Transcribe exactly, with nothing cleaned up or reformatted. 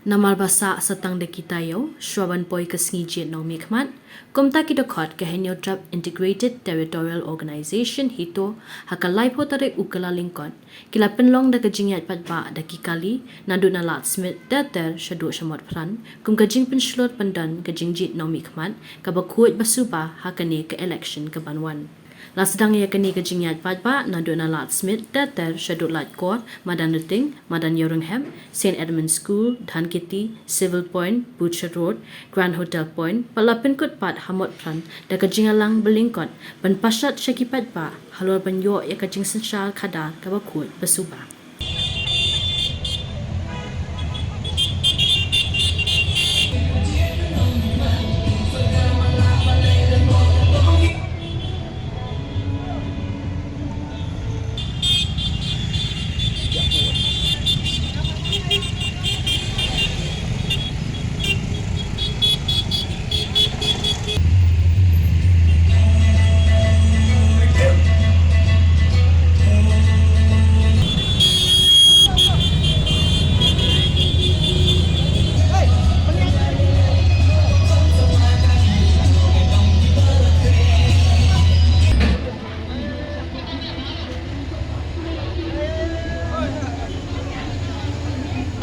Namar ba sah sa tang da ki taïew shwa ban poi ka sngi jied nongmihkhmat, kumta ki dkhot ka Hynñiewtrep Integrated Territorial Organization HITO ha ka laiphew tarik u Kyllalyngkot ki la pynlong da ka jingïaid paidbah da ki kali naduh na Ladthmit ter ter shaduh sha Motphran, kum ka jingpynshlur pyndon ka jingjied nongmihkhmat kaba khuid ba suba ha kane ka election kaban wan. La sdang ïa kane ka jingïaid paidbah naduh na Ladthmit ter ter shaduh Laitkor, Madanrting, Madanïewrynghep, Saint Edmund School, Dhankheti, Civil Point, Butcher Road, Grand Hotel Point, bad la pynkut pat ha Motphran da ka jingïalang ba lyngkot ban pashat sha ki paidbah halor ban ïoh ïa ka jingsynshar khadar kaba khuid ba suba.